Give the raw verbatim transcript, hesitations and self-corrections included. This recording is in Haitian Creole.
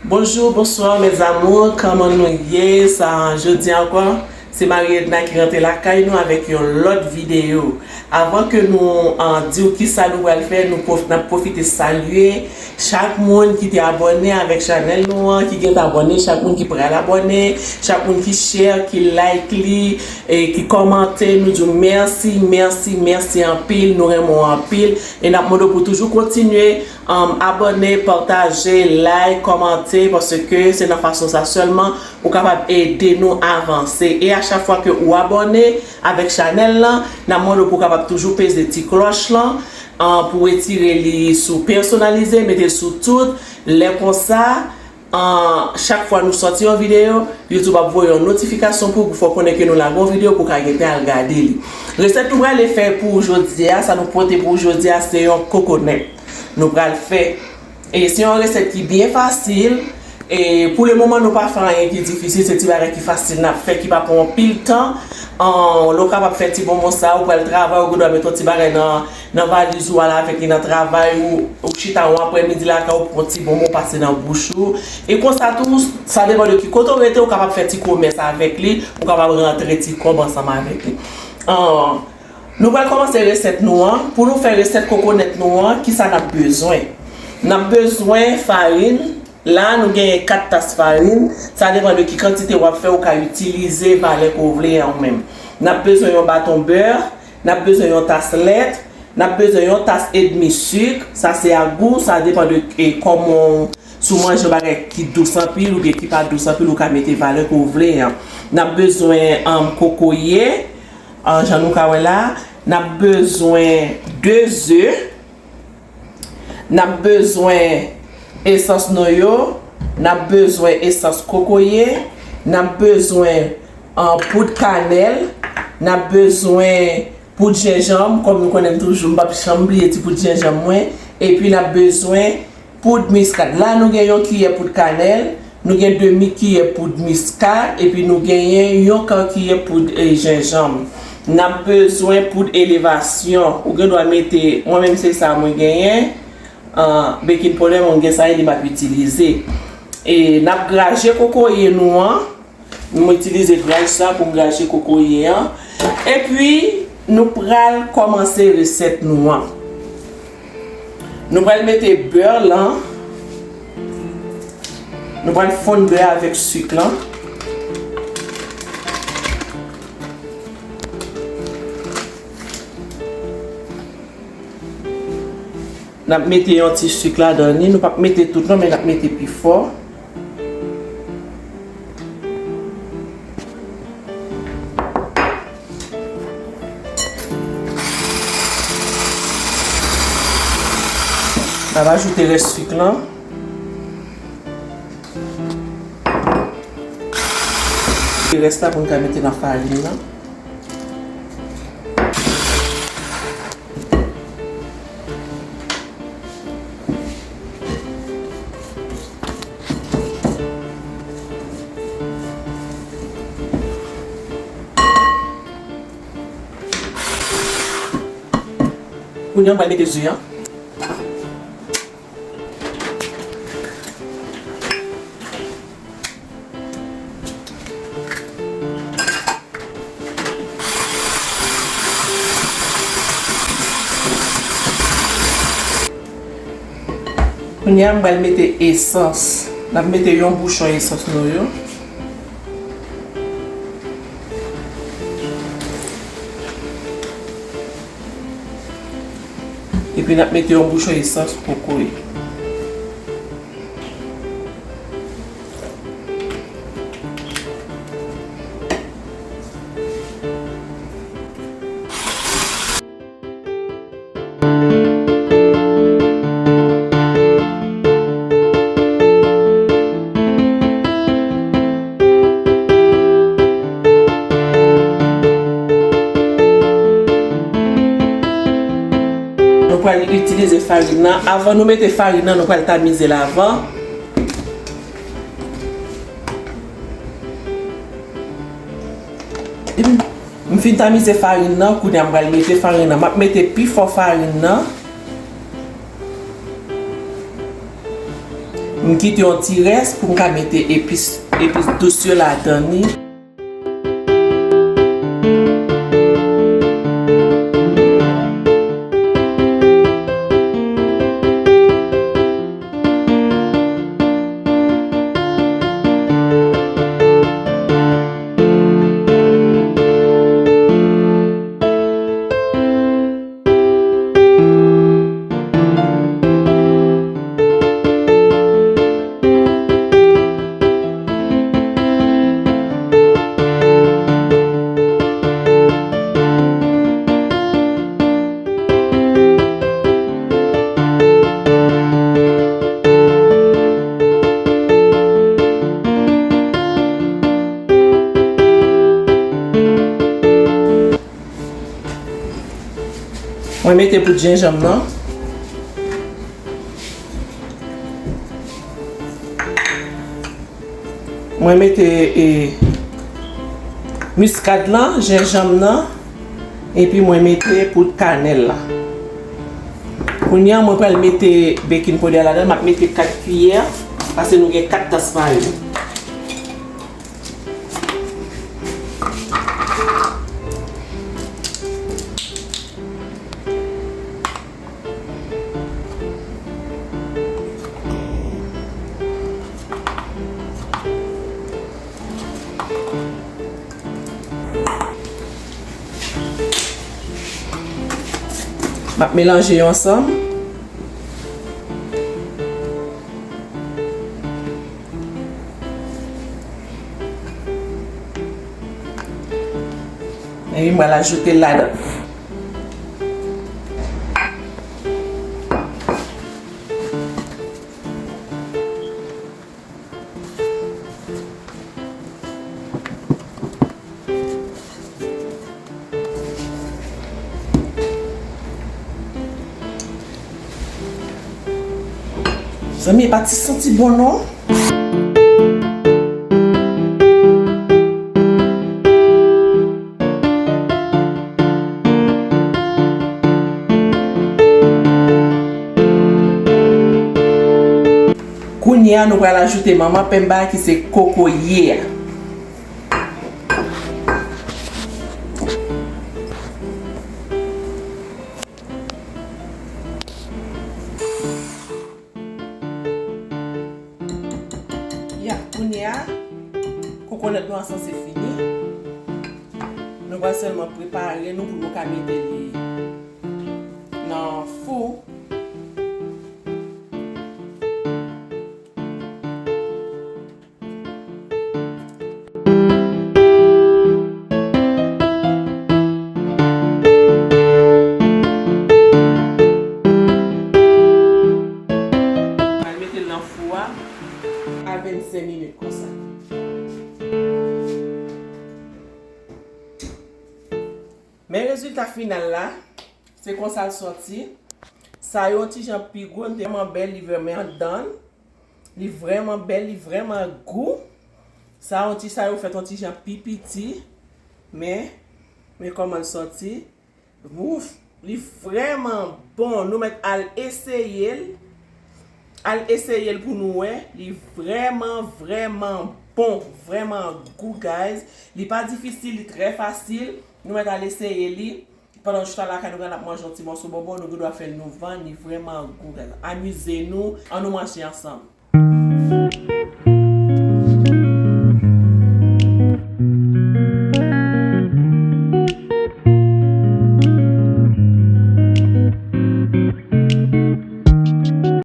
Bonjou, bonswa, mes amours, kòman nou ye? Sa, jodi ankò, se Marie Edna ki rantre lakay nou avèk yon lòt videyo. Avan ke nou, ah, di w kisa nou pral fè, nou pwof-, n ap pwofite salye chak moun ki te abòne avèk chanèl nou an, ki gentan abòne, chak moun ki pral abòne, chak moun ki share, ki like li, e ki kòmante, nou di w mèsi, mèsi, mèsi anpil, nou renmen w anpil, e n ap mande w pou toujou kontinye, um, abòne, pataje, like, kòmante, paske se nan fason sa sèlman ou kapab ede nou avanse. E a chak fwa ke ou abòne avèk chanèl lan, n ap mande w pou w kapab toujou peze ti klòch lan, an, pou w retire li sou pèsonalize, mete l sou tout. Lè konsa, an, chak fwa nou sòti yon videyo, YouTube ap voye yon notifikasyon pou ou, pou fè w konnen ke nou lage yon videyo pou w ka gentan al gade li. Resèt nou prale fè pou jodi a, sa nou pote pou jodi a, se yon kokonèt nou pral fè. E se yon resèt ki byen fasil. E pou le moman, nou pa fè anyen ki difisil, se ti bagay ki fasil n ap fè, ki pa pran anpil tan. An, lè w kapab fè ti bonbon sa, ou pral travay, ou gendwa mete yon ti bagay nan, nan valiz ou, al avèk li nan travay ou, ou chita yon aprèmidi lakay ou, pran ti bonbon, pase nan bouch ou. E konsa tou, sa depann de ki kote w rete, ou kapab fè ti komès avèk li, ou kapab rantre ti kòb ansanm avèk li. An, Nou pral kòmanse resèt nou an. Pou nou fè resèt kokonèt nou an, kisa n ap bezwen? N ap bezwen farin. La, nou genyen kat tas farin. Sa depann de ki kantite w ap fè, ou ka itilize valè ke w vle an ou menm. N ap bezwen yon baton bè. N ap bezwen yon tas lèt. N ap bezwen yon tas edmi sik. Sa se a gou. Sa depann de, e, kòman w, si w manje yon bagay ki dous anpil oubyen ki pa dous anpil, ou ka mete valè ke w vle an. N ap bezwen, um, kokoye. An, jan nou ka wè la, n ap bezwen de ze, n ap bezwen esans noyo, n ap bezwen esans kokoye, n ap bezwen, an, poud kanèl, n ap bezwen poud jenjanm, kòm nou konnen m toujou, m p ap janm bliye ti poud jenjanm mwen, epi n ap bezwen poud miskad. La, nou gen yon kiyè poud kanèl, nou gen demi kiyè poud miskad, epi nou genyen yon kan kiyè poud, e, jenjanm. N ap bezwen poud elevasyon. Ou gendwa mete, mwen menm se sa mwen genyen. An, baking powder, mwen gen sa, e li m ap itilize. E n ap graje kokoye nou an. M itilize graj sa pou m graje kokoye an. Epi, nou pral kòmanse resèt nou an. Nou pral mete bè lan. Nou pral fonn bè avèk sik lan. N ap mete yon ti sik ladan li. Nou p ap mete tout non, men n ap mete pi fò. N ap ajoute rès sik lan. Rès la pou n ka mete nan farin nan. Kounye a, m pral mete ze an. Kounye a, m pral mete esans. N ap mete yon bouchon esans noyo. Epi n ap mete yon bouchon esans kokoye. Nou pral itilize farin nan. Avan nou mete farin nan, nou pral tamize l avan. Depi m fin tamize farin nan, kounye a m pral mete farin nan. M ap mete pi fò farin nan. M kite yon ti rès pou m ka mete epis, epis dous yo ladan li. Mwen mete poud jenjanm nan. Mwen mete, e, miskad lan, jenjanm nan, epi mwen mete poud kanèl la. Kounye a, mwen pral mete baking powder ladan, m ap mete kat kiyè, paske nou gen kat tas farine. M ap melanje yo ansanm. Epi m pral ajoute l ladan. Zanmi, e pa ti santi bon non. Kounye a, nou pral ajoute manman pen ba ki se kokoye a. Ya, kounye a, kokonèt nou an sanse fini. Nou pral sèlman prepare nou pou nou ka mete li nan fou. Al mete l nan fou a, a vennsenk minit konsa. Men rezilta final la, se konsa l sòti. Sa yo yon ti jan pi gwo, li vrèman bèl, li vrèman anndan. Li vrèman bèl, li vrèman gou. Sa yon ti, sa yo fèt yon ti jan pi piti. Men, men kòman l sòti. Wouf, li vrèman bon. Nou mèt al eseye l. Al eseye l pou nou wè. Li vrèman, vrèman bon. Vrèman gou, guys. Li pa difisil, li trè fasil. Nou mèt al eseye li. Pandan nou chita lakay nou, n ap manje yon ti mòso bonbon, nou gen dwa fè l nou vann, li vrèman gou, guys. Amize nou, ann nou manje ansanm.